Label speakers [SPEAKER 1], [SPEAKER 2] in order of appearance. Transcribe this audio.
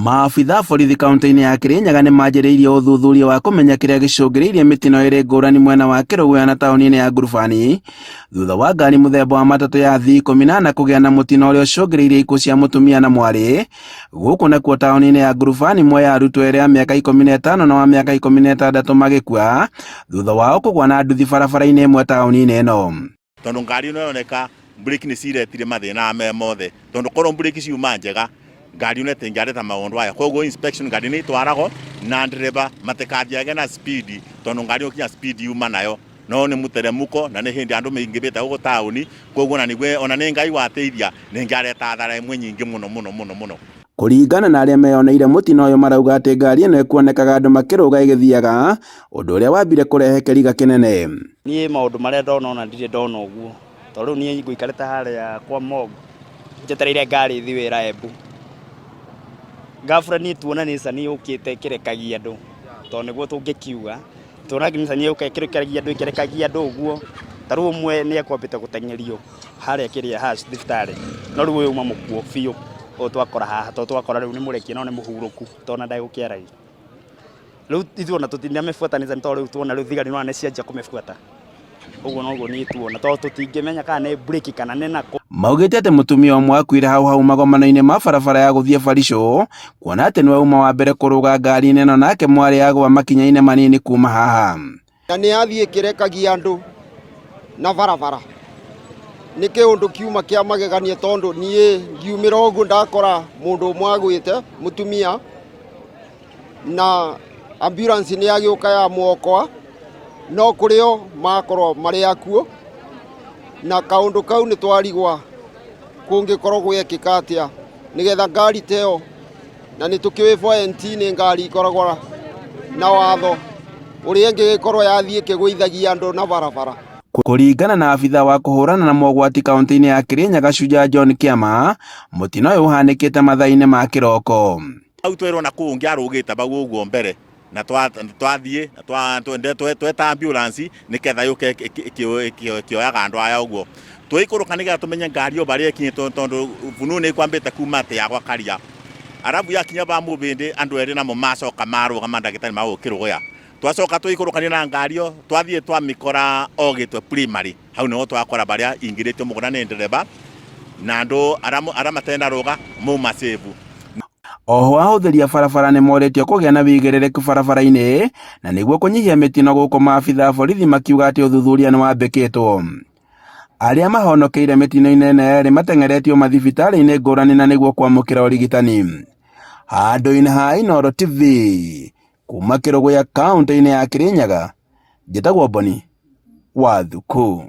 [SPEAKER 1] Maabitha a borithi kaunti-inĩ ya Kirinyaga nĩ manjĩrĩirie ũthuthuria wa kũmenya kĩrĩa gĩcũngĩrĩirie mĩtino ĩrĩ ngũrani mwena wa Kĩrũgũya na taũni-inĩ ya Ngurubani thutha wa ngari mũthemba wa matatũ ya T14 kũgĩa na mũtino ũrĩa ũcũngĩrĩirie ikuũ cia mũtumia na mwarĩ. Gũkũ nakuo taũni-inĩ ya Ngurubani muoya arutwo erĩ a mĩaka 15 na wa mĩaka 16 magĩkua thutha wao kũgwa na nduthi barabara-inĩ ĩmwe taũni-inĩ ĩno.
[SPEAKER 2] Tondu ngari ĩno ĩroneka brake nĩ ciretire mathĩna me mothe, tondu korwo brake ciuma njega, ngari ĩno ĩtingĩareta maũndũ aya. Koguo inspection ngari nĩ itwaragwo na ndereba matikathiage na speed, tondu ngari ũkinya speed yuma nayo no nĩ mũteremuko na nĩ hĩndĩ andũ maingĩbĩte gũkũ taũni, koguo ona nĩguo ona nĩ Ngai wateithia nĩngĩareta hathara ĩmwe nyingĩ mũno mũno mũno mũno.
[SPEAKER 1] Kũringana na arĩa meyoneire mũtino ũyũ, marauga atĩ ngari ĩno ĩkuonekaga andũ makĩrũga ĩgĩthiaga, ũndũ ũrĩa wambire kũrehe kĩriga kĩnene.
[SPEAKER 3] Niĩ maũndũ marĩa ndona ona ndirĩ ndona ũguo, tondũ rĩu niĩ ngũikarĩte harĩa kwa morgue njetereire ngari ĩthiĩ wĩra Embu. Ghafla niĩ tuona Nissan yũkĩte ĩkĩrekagia andũ, tondũ nĩguo tũngĩkiuga, tuona Nissan yũka ĩkĩrekagia andũ ĩkĩrekagia andũ ũguo, ta rĩu ũmwe nĩ ekwambĩte gũteng'erio harĩa kĩrĩa haha thibitarĩ, no rĩu ũyũ auma mũkuo biũ, ũyũ twakora haha, tondũ twakora rĩu nĩ mũrekie no nĩ mũhurũku, tondũ ona ndegũkĩaragia. Rĩu ithuĩ ona tũtinamĩbuata Nissan tondũ rĩu tuona rĩu thigari nĩwona nĩcianjia kũmĩbuata. Ũguo noguo niĩ tuona tondũ tũtingĩmenya kana nĩ breki kana nĩ nakũ.
[SPEAKER 1] Maugĩte atĩ mũtumia ũmwe akuire hau hau magomano-inĩ ma barabara ya gũthiĩ Barisho, kuona atĩ nĩwe uma wa mbere kũrũga ngari-inĩ ĩno nake mwarĩ agũa makinya-inĩ manini kuma haha.
[SPEAKER 4] Na nĩ yathiĩ ĩkĩrekagia andũ na barabara. Nĩ kĩũndũ kiuma kĩa magegania tondũ niĩ ngiumĩra ũguo ndakora mũndũ ũmwe agwĩte mũtumia na ambulance nĩ yagĩũka ya muokoa no kũrĩ o makorwo marĩ akuũ, na kaũndũ kau nĩ twarigwa kũngĩkorwo gwekĩka atĩa nĩgetha ngari ta ĩyo, na nĩ tũkĩũĩ 4NT nĩ ngari ikoragwo na watho ũrĩa ĩngĩgĩkorwo yathiĩ ĩkĩgũithagia andũ na barabara.
[SPEAKER 1] Kũringana na abitha wa kũhũrana na mogwati kaunti-inĩ ya Kirinyaga Shujaa John Kĩama, mũtino ũyũ ũhanĩkĩte mathaa-inĩ ma kĩroko.
[SPEAKER 2] Hau twerwo na kũu ũngĩ arũgĩte bau ũguo mbere na twathiĩ tweta ambulance nĩketha yũke ĩkĩoyaga andũ aya ũguo. Twaikũrũka nĩgetha tũmenye ngari ĩyo barĩa ĩkinyĩte tondũ fununu nĩ ĩkwambĩte kuma atĩ yagwa karia. Arabu yakinya ba mũbĩndĩ andũ erĩ namo macoka marũgama ndagĩtarĩ magũkĩrũgũya. Twacoka twaikũrũkania na ngari ĩyo twathiĩ twamĩkora o Gĩtwe Primary. Hau nĩho twakora barĩa ingĩrĩtio mũgũnda nĩ ndereba na andũ arĩa matarĩ na rũga mauma safe.
[SPEAKER 1] Oho ahũthĩri a barabara nĩmorĩtio kũgĩa na wĩigĩrĩrĩku barabara-inĩ na nĩguo kũnyihia mĩtino gũkũ maabitha a borithi makiuga atĩ ũthuthuria nĩwambĩkĩtwo. Arĩa mahonokeire mĩtino-inĩ ĩno yerĩ mateng'eretio mathibitarĩ-inĩ ngũrani na nĩguo kwamũkĩra ũrigitani. Handũ-inĩ ha Inooro TV kuma Kĩrũgũya kaũntĩ-inĩ ya Kĩrĩnyaga, njĩtagwo Boni wa Thukũ.